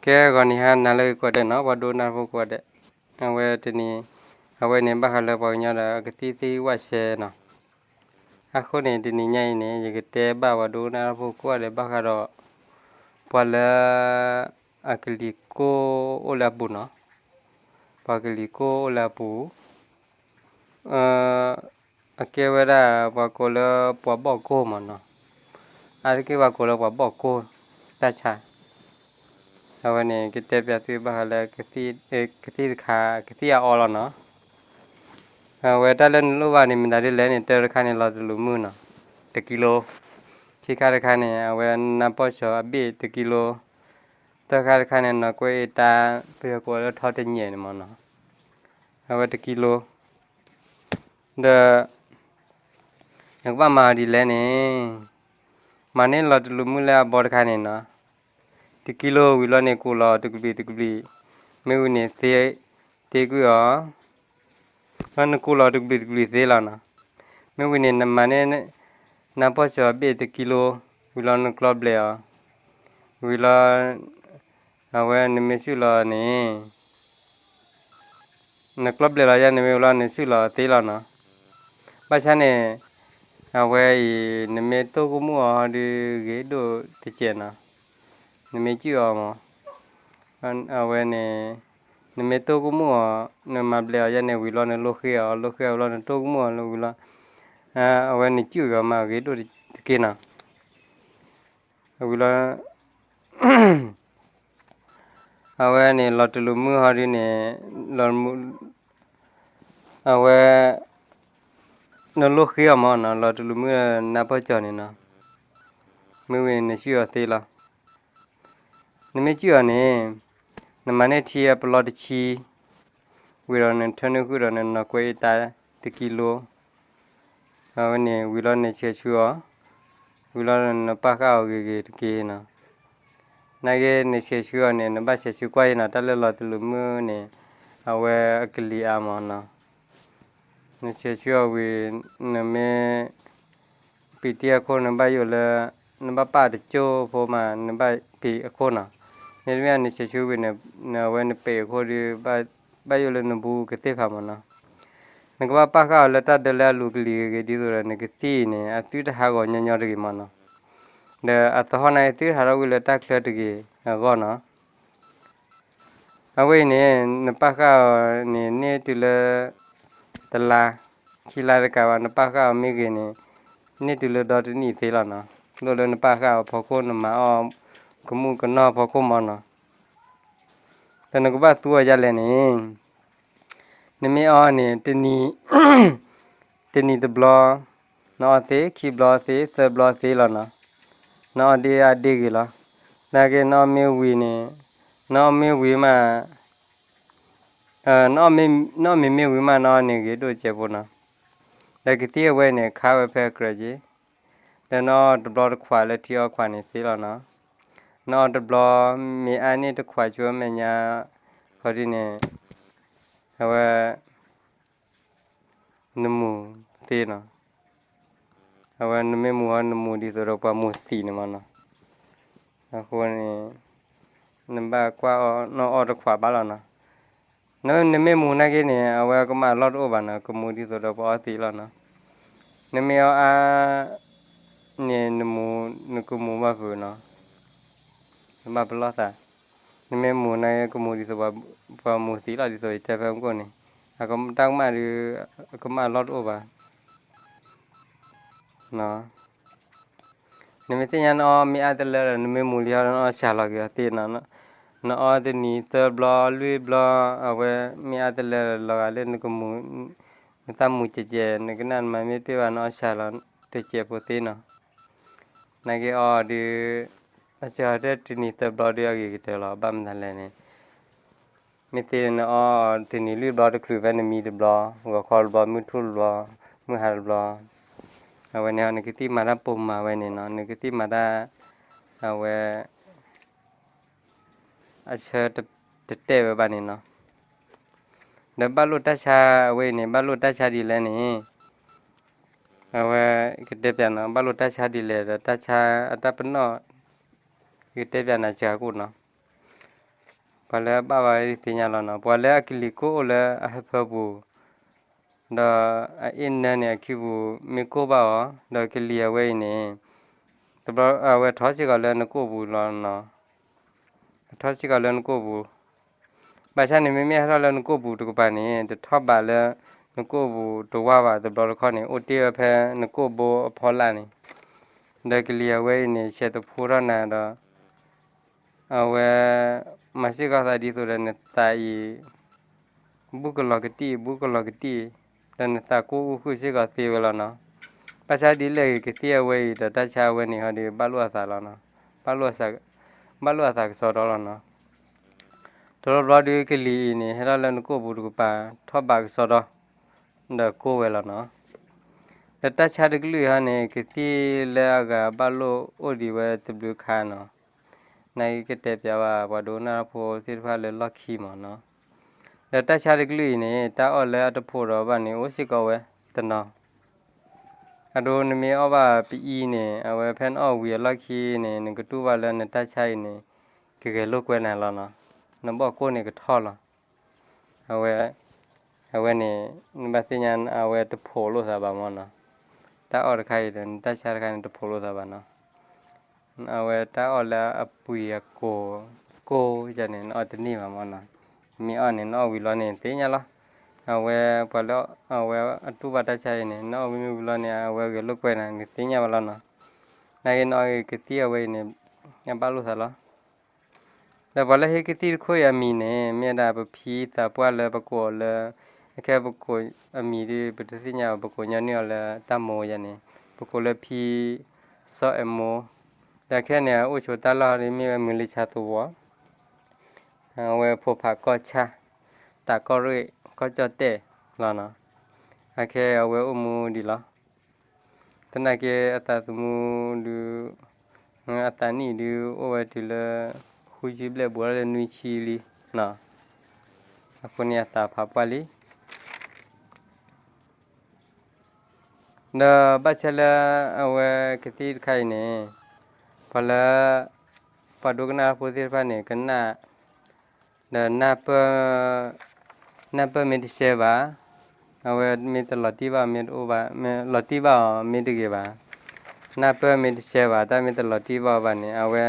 ကဲ ဂီၤနံၤဟါနၤလၢကိးဂၤဒဲးနီၤ ပှၤဒိကနၣ်တၢ်ဖိကိးဂၤဒဲး, အဝဲတနံၤ, အဝဲန့ၣ်ဘၣ်ဃးလၢပှၤကညီဒီးအကသံၣ်သ့ၣ်ဝၣ်စဲနီၤ. အဃိန့ၣ် တနံၤညါအံၤန့ၣ် ယကတဲဘၣ်ပှၤဒိကနၣ်တၢ်ဖိကိးဂၤဒဲးဘၣ်ဃးဒီး ပှၤလၢ အကလံၤကိၢ်အိၣ်လၢအပူၤနီၤ. ပှၤကလံၤကိၢ်အိၣ်လၢအပူၤ အကဲဝဲဒၣ်ပှၤကိးလၢပှၤဘီၣ်ကိၢ်မးနီၤ. အါတက့ၢ်ပှၤကိးလၢပှၤဘီၣ်ကိၢ် တၢ်ဆါ, အဝဲန့ၣ် ကတဲပျးသုဘၣ်ဃးလၢ ကသံၣ်တခါ ကသံၣ်အအီလီၤနီၤ. အဝဲတၢ်လၢနလိၣ်ဘၣ်န့ၣ် မတၤဒ်လဲၣ်န့ၣ် တၢတခါန့ၣ် လီၤတလူးမုၢ်နီၤ, တကံလိ, ခံခါတခါန့ၣ် အဝဲနါပီၢ်စီၤအဘ့ၣ်တကံလိ, သၢခါတခါန့ၣ် နီၢ်ကွဲအ့တၢ် ပယီၤကိးလၢထီတညဲၣ်န့ၣ်မးနီၤ, အဝဲတကံလိ ဒီး နကဘၣ်မၤအီၤဒ်လဲၣ်န့ၣ်, မၤန့ၢ်လီၤတလူးမုၢ်လၢအဘီတခါန့ၣ်နီၤ, တကံလိဝံၤလီၤန့ၣ် ကိးလီၤတကဘျံးတကဘျံး, မ့ၢ်ဝံၤန့ၣ် သ့ကွံာ်အီၤ, လီၤနကိးလီၤတကဘျံးတကဘျံးသ့လီၤနီၤ. မ့ၢ်ဝံၤန့ၣ် နမၤန့ၢ် နါပီၢ်စီၤအဘ့ၣ်တကံလိ, ဝံၤလီၤနကျီဘျဲးအီၤ, ဝံၤလီၤ အဝဲနမ့ၢ်စုၣ်လီၤန့ၣ် နကျီဘျဲးလီၤယါန့ၣ်မ့ၢ်ဝံၤလီၤနစုၣ်လီၤသ့လီၤနီၤ. ဘၣ်ဆၣ်န့ၣ် အဝဲအံၤ နမ့ၢ်တိၢ်ကမူၣ်အီၤဟီဒုးဂ့ၤဒိၣ်တစဲးနီၤ, နမ့ၢ်စုၣ်အီၤမး, အဝဲန့ၣ် နမ့ၢ်တိၢ်ကမူၣ်အီၤ နမၤဘျဲးအီၤယါန့ၣ် ဝံၤလီၤနလိဃ့အီၤ လိဃ့အီၤဝံၤလီၤနတိၢ်ကမူၣ်အီၤလၢဝံၤလီၤ, အဝဲနစုၣ်ဂ့ၤမးဂ့ၤဒိၣ်တက့ၢ်နီၤ. ဝံၤလီၤ အဝဲန့ၣ် လီၤတလူးမုၢ်ဟီဒုးန့ၣ် အဝဲ နလိဃ့အီၤမးနီၤ လီၤတလူးမုၢ်နါပီၢ်စီၤန့ၣ်နီၤ, မ့ၢ်ဝံၤန့ၣ်နစုၣ်အီၤသ့လီၤ. နမ့ၢ်စုၣ်အီၤန့ၣ် နမၤန့ၢ်ထံအပလီတဆံ, ဝံၤဒီးနထၢနုာ်ဃုာ်ဒီးနနီၢ်ကွဲအ့တၢ်တကံလိ အဝဲန့ၣ် ဝံၤလီၤနဆဲးဆူအီၤ, ဝံၤလီၤနပာ်ဃာ်အီၤဂ့ၤဂ့ၤတက့ၢ်နီၤ. နာ်က့နဆဲးဆူအီၤန့ၣ် နဘၣ်ဆဲးဆူကွၢ်ယဲနီၤ တၢ်လၢလီၤတလူးမုၢ်န့ၣ် အဝဲအကလံၤအါမးနီၤ. နဆဲးဆူအီၤဝံၤ နမ့ၢ် ပံာ်တံၢ်အခိၣ်နဘၣ်ယိၣ်လၢ နဘၣ်ပာ်တကၠိၢ်ဖိမး နဘၣ်ပံာ်အခိၣ်နီၤ. မ့တမ့ၢ်နဆဲးဆူဝံၤန့ၣ် အဝဲနပံာ်အခိၣ်ဒီး ဘၣ်ယိၣ်လၢနဘူးကသ့ၣ်ဖးမးနီၤ. နကဘၣ်ပာ်ဃာ်အီၤလၢတၢ်ဒၢလၢအလူၤကလံၤဂ့ၤဂ့ၤ ဒ်သိးဒီးနကသံၣ်အံၤန့ၣ် အသုတဟးဂီၤညီညီတဂ့ၤမးနီၤ. ဒီးအသဟီၣ်န့ၣ်သုတဟးထီၣ်ကွံာ်လၢတၢ်ချၢတဂ့ၤအဂီၢ်နီၤ. အဝဲအံၤန့ၣ် နပာ်ဃာ်အီၤန့ၣ် န့ၢ်တုၤလၢ တလါ ခံလါတကးဘၣ် နပာ်ဃာ်အီၤမ့ၢ်ဂ့ၤန့ၣ် န့ၢ်တုၤလၢဒီတနံၣ်သ့လီၤနီၤ. လိၣ်လၢနပာ်ဃာ်အီၤဖီခိၣ် နမၤအီၤကမူၣ်ကနီၢ်ဖီခိၣ်မးနီၤ. ဒီးနကဘၣ်သူအီၤဒ်လဲၣ်န့ၣ် နမ့ၢ်အီန့ၣ် တနံၤတဘျီ နအီသ့, ခံဘျီသ့, သၢဘျီသ့လီၤနီၤ. နအီဒ့အါဒ့ဂ့ၤလီၤ. နာ်က့နအီမ့ၢ်ဝံၤန့ၣ်, နအီမ့ၢ်ဝံၤမး, နအီမ့ၢ်မ့ၢ်ဝံၤမး နအီန့ၣ်ဂ့ၤဒိၣ်စဲးဖိနီၤ. ဒီးကသံၣ်အဝဲန့ၣ် ခါဝဲဖဲအကြၢးက့ၤ, ဒီးနအီတဘျီတခွးလၢထံအီခွးန့ၣ်သ့လီၤနီၤ. နအီတဘျီ မ့ၢ်အါန့ၢ်တခွးဆူအမဲာ်ညါ ခီဒ်န့ၣ် အဝဲ နမူၤသ့နီၤ. အဝဲနမ့ၢ်မူၤဟီ နမူၤဒ်သိးဒီးပှၤမူၤသံးန့ၣ်မးနီၤ. အဃိန့ၣ် နဘၣ်ကွၢ်အီ နအီတခွးဘၣ်လီၤနီၤ. နမ့ၢ်မူၤနာ်က့န့ၣ် အဝဲကမၣ်အလီၢ်တအိၣ်ဘၣ်နီၤ, ကမူၤဒ်သိးဒီးပှၤအီသံးလီၤနီၤ. နမ့ၢ်အီအါန့ၣ် နမူၤ နကမူၤဘၣ်ဖုးနီၤ. နဘၣ်ပလီၢ်သး, နမ့ၢ်မူၤနာ်က့ ကမူၤဒ်သိးပှၤမူၤသံးလီၤ ဒ်သိးယတဲဖဲမုၢ်ကိၣ်န့ၣ်, တၢ်ကမၣ်ဒီး ကမၣ်အလီၢ်တအိၣ်ဘၣ်. နမ့ၢ်သ့ၣ်ညါနအီမ့ၢ်အါတလၢဒီး နမ့ၢ်မူၤလံဟီဒီး နအီစှၤလီၤက့ၤအီၤသ့နီၤ. နအီတနံၤသၢဘျီလွံၢ်ဘျီ အဝဲမ့ၢ်အါတလၢဒီး လီၤဂာ်လၢနကမူၤ, နသးမူၤကဲးကဲး နကနၣ်နမၤမ့ၢ်တပ့ၢ်ဘၣ် နအီစှၤလီၤတစဲးဖိသ့နီၤ. နာ်က့အီဒီး အစှၤတနံၤသၢဘျီဒီး အဂ့ၤကတၢၢ်လီၤ. ဘၣ်မနုၤလဲၣ်န့ၣ် မ့ၢ်သ့နအီတနံၤလွံၢ်ဘျီတချုးဖဲနမံတဘျီ, ဂီၤခီတဘျီ, မုၢ်ထူၣ်တဘျီ, မုၢ်ဟါတဘျီ, အဝဲန့ၣ် နကသံၣ်မၤတၢ်ပိာ်မုၣ်ဝဲန့ၣ်နီၤ, နကသံၣ်မၤတၢ် အဝဲ အဆၢတတဲာ်ဝဲဘၣ်န့ၣ်နီၤ. ဒီးဘၣ်လိၣ်တၢ်ဆါအဝဲအံၤန့ၣ် ဘၣ်လိၣ်တၢ်ဆါဒ်လဲၣ်န့ၣ်, အဝဲကတဲပျးနီၤ, ဘၣ်လိၣ်တၢ်ဆါဒ်လဲၣ်ဒီး တၢ်ဆါအတၢ်ပနီၣ် ကတဲပျးနၤစှၤကိၣ်နီၤ. ပှၤလၢအဘၣ်ဘၣ်ဝဲဒၣ်သ့ၣ်ညါလီၤနီၤ. ပှၤလၢအကလံၤကိၢ်အိၣ်လၢအဟၢဖၢပူၤ ဒီးအအ့ၣ်နၢန့ၣ် အခံပူၤမ့ၢ်ကိၢ်ဘၣ်အီၤ, ဒီးကလံၤအဝဲအံၤန့ၣ် တဘျီအဝဲထီၣ်စ့ၢ်ကီးလၢနကိၢ်ပူၤလီၤနီၤ. အထီၣ်စ့ၢ်ကီးလၢနကိၢ်ပူၤ, ဘၣ်ဆၣ်န့ၣ် မ့မ့ၢ်ဟဲထီၣ်လၢနကိၢ်ပူၤတကပၤန့ၣ် တထီၣ်ဘးလၢနကိၢ်ပူၤတဝါဘၣ်. တဘျီတခီၣ်န့ၣ် အိၣ်တ့ၢ်ဝဲဖဲနကိၢ်ဘိအဖီလာ်န့ၣ်, ဒီးကလံၤအဝဲအံၤန့ၣ် ဆဲးတဖိထီၣ်နၤဒီး အဝဲ မၤစ့ၢ်ကီးသးဒ်သိးဒီးနသးအံၤ ဘူးကလီၤကတံၢ် ဘူးကလီၤကတံၢ်, ဒီးနသးကိၢ်အူဃုာ်စ့ၢ်ကီးသ့ဝဲလီၤနီၤ. ဘၣ်ဆၣ်ဒ်လဲၣ်ဂ့ၤ ကသံၣ်အဝဲအံၤဒီး တၢ်ဆါအဝဲန့ၣ်ဟီဒီး ဘၣ်လိာ်အသးလီၤနီၤ. ဘၣ်လိာ်အသးကစီဒီလီၤနီၤ. တဘျီဘျီဒီး ကလံၤအံၤန့ၣ် ဟဲထီၣ်လၢနကိၢ်ပူၤတကပၤ ထီၣ်ဘးကစီဒီ ဒီးကိၢ်ဝဲလီၤနီၤ. ဒီးတၢ်ဆါတကလုာ်အံၤဟီန့ၣ် ကသံၣ်လၢအဂၤဘၣ်လိာ်အိၣ်ဒံးဝဲတဘျုးခါနီၤ. နာ်က့ကတဲပၠးဘၣ်ပှၤဒိကနၣ်တၢ်ဖိသ့ၣ်တဖၣ်လၢလီၢ်ခံမးနီၤ. ဒီးတၢ်ဆါတကလုာ်အံၤန့ၣ် တၢ်အီၣ်လၢအတဖိးဒီးဘၣ်န့ၣ် အိၣ်စ့ၢ်ကီးဝဲတနီၤ. အဒိနမ့ၢ်အီၣ်ဘၣ်ပအံၤန့ၣ် အဝဲဖဲနအီၣ်ဝံၤအလီၢ်ခံန့ၣ် နကတူၢ်ဘၣ်လၢနတၢ်ဆါအံၤန့ၣ် ကဂဲၤလိာ်ကွဲနၤလီၤနီၤ. နဘီၣ်ကိၢ်န့ၣ်ကထီၣ်လီၤ. အဝဲ အဝဲန့ၣ် နဘၣ်သ့ၣ်ညါအဝဲတဖိးလိာ်သးဘၣ်မးနီၤ. တၢ်အီၣ်တခါအံၤဒီး နတၢ်ဆါတခါန့ၣ် တဖိးလိာ်သးဘၣ်နီၤ. အဝဲတၢ်အီၣ်လၢအပှံၤအကိၢ် ကိၢ်ယၤန့ၣ် နအီၣ်တန့ၢ်ဘၣ်မးနီၤ. မ့ၢ်အီၣ်န့ၣ် နအီၣ်ဝံၤလီၤန့ၣ် သ့ၣ်ညါလီၤ. အဝဲပှၤလၢ အဝဲအတူၢ်ဘၣ်တၢ်ဆါအံၤန့ၣ် နအီၣ်ဝံၤမ့ၢ်ဝံၤလီၤန့ၣ် အဝဲဂဲၤလိာ်ကွဲနၤ နသ့ၣ်ညါဘၣ်လီၤနီၤ. နာ်က့နအီၣ်ကသံၣ်အဝဲအံၤန့ၣ် အဘၣ်လိာ်သးလီၤ. ဒီးပှၤလၢဟ့ၣ်ကသံၣ်တခိၣ်အံၤအမံၤန့ၣ် မ့ၢ်ဝဲဒၣ်ပဖံသးပှၢ်လၢပကိးလၢ အခဲပကိးအမံၤဒ် ပတသ့ၣ်ညါဘၣ် ပကိးညီနုၢ်အီၤလၢတၢ်မိၢ်ယၤန့ၣ် ပကိးလၢဖံ စီၤအဲၣ်မိၢ်, ဒီးခဲန့ၣ် အအိၣ်ဆိးတၢ်လီၢ်ဒ်မ့ၢ်ဝဲမုၢ်လ့ဆါသဝီ အဝဲဖိဖးကီၢ်ဆၣ်, တးကီၢ်ရ့ၣ်, ကီၢ်ကၠီၣ်တဲၣ်လီၤနီၤ. အခဲအဝဲအိၣ်မူဒံးလီၤ. သနာ်က့အသးသမူဒုး အသးနံၣ်ဒုးအိၣ်ဝဲတုၤလၢ ဃုဆံဘျဲၣ်ဘူးထီၣ်လၢနွံဆံလံနီၤ. အဃိန့ၣ်အသးဖးပှၢ်လံ. ဒီးဘၣ်ဆၣ်လၢအဝဲကသံၣ်တခါအံၤန့ၣ် ပှၤလၢ ပှၤဒိကနၣ်တၢ်ဖိသ့ၣ်တဖၣ်န့ၣ် ကနၣ် ဒီး နၢ်ပၢၢ်မ့ၢ်တဆှဲဘၣ်, အဝဲမ့ၢ်တလီၤတံၢ်ဘၣ်မ့ၢ်တအိၣ်ဘၣ်, လီၤတံၢ်ဘၣ်အီၤမ့ၢ်တဂ့ၤဘၣ်, နၢ်ပၢၢ်မ့ၢ်တဆှဲဘၣ် တၢ်မ့ၢ်တလီၤတံၢ်ဘၣ်ဘၣ်န့ၣ် အဝဲ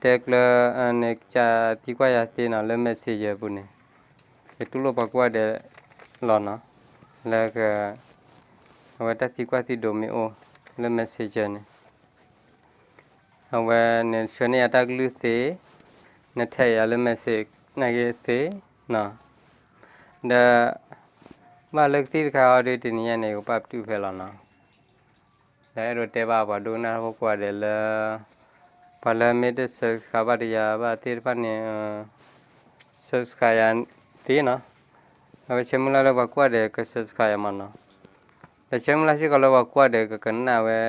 တဲကျၢ နကသံကွၢ်ယၤသ့နီၤ လၢ messenger ပူၤန့ၣ် ယတူၢ်လိာ်ပှၤကိးဂၤဒဲးလီၤနီၤ. လၢ အဝဲတၢ်သံကွၢ်သံဒိးမ့ၢ်အိၣ်လၢ messenger န့ၣ် အဝဲန့ၣ်ဆှၢန့ၢ်ယၤတၢ်ကလုၢ်သ့, နထဲးယၤလၢ message နာ်က့သ့နီၤ. ဒီး ဘၣ်လၢကသံၣ်တခါအံၤဒီးတနံၤညါန့ၣ် ယကပာ်ပတုာ်ဖဲလီၤနီၤ. ဒီးအဲၣ်ဒိးတဲဘၣ်ပှၤဒိကနၣ်ဖိကိးဂၤဒဲးလၢ ပှၤလၢမ့ၢ်တ subscribe ဘၣ်ဒီးယၤဘၣ်သ့ၣ်တဖၣ်န့ၣ် subscribe ယၤသ့နီၤ. အဝဲဆၢမုၢ်လၢ်လၢပှၤကိးဂၤဒဲးက subscribe ယၤမးနီၤ. ဒီးဆၢမုၢ်လၢ်စ့ၢ်ကီးလၢပှၤကိးဂၤဒဲးကကနၣ်ဝဲ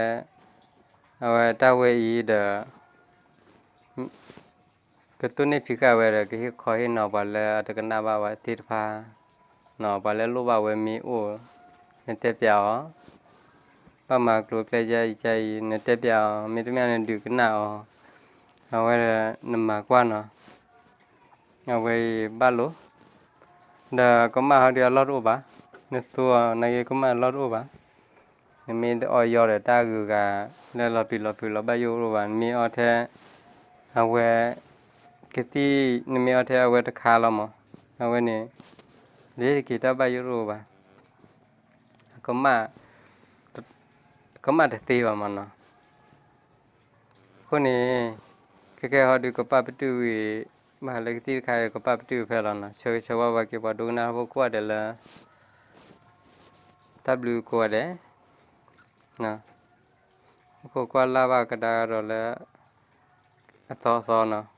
အဝဲတၢ်ဝဲအံၤဒီး ကတိၢ်နီၣ်ဖံးဃာ်ဝဲဒီး ကဟ့ၣ်ခီဟ့ၣ်နီၤပှၤလၢအတကနၣ်ဘၣ်ဝဲသ့ၣ်တဖၣ်နီၤ. ပှၤလၢလိၣ်ဘၣ်ဝဲမ့ၢ်အိၣ် နတဲပၠးအီၤ, ဘၣ်မၤကျိၤကျဲယါအံၤယါအံၤ နတဲပၠးအီၤ, မ့တမ့ၢ်နဒုးကနၣ်အီၤ, အဝဲဒီးနမၤကွၢ်နီၤ. အဝဲအံၤဘၣ်လိာ်, ဒီးကမၣ်ဟီဒီးအလီၢ်တအိၣ်ဘၣ်, နသူအီၤနာ်က့ကမၣ်အလီၢ်တအိၣ်ဘၣ်. နမ့ၢ်တအီၣ်ယီဒီးတၢ်ဂုၤဂၤလၢလီၤပျံၤလီၤဖုးလီၤဘၣ်ယိၣ်တအိၣ်ဘၣ်, နမ့ၢ်အီၣ်ထဲ အဝဲ ကသံၣ် နမ့ၢ်အီၣ်ထဲအဝဲတခါလီၤမး, အဝဲန့ၣ် လ့ၤတက့ၤတၢ်ဘၣ်ယိၣ်တအိၣ်ဘၣ်. ကမၣ်တသ့ဘၣ်မးနီၤ. အဃိန့ၣ် ခဲကဲဟီဒုးကပာ်ပတုာ်ဝံၤ, ဘၣ်ဃးလၢကသံၣ်တခါအံၤကပာ်ပတုာ်ဖဲလီၤနီၤ. ဆၢဂ့ၤဆၢဝါဘၣ်က့ၤပှၤဒိကနၣ်ဖိကိးဂၤဒဲးလၢ တၢ်ဘျုးကိးဂၤဒဲး, အိၣ်ခိးကွၢ်လၢ်ဘၣ်ကဒါကဒီးလၢ အသီအသီနီၤ.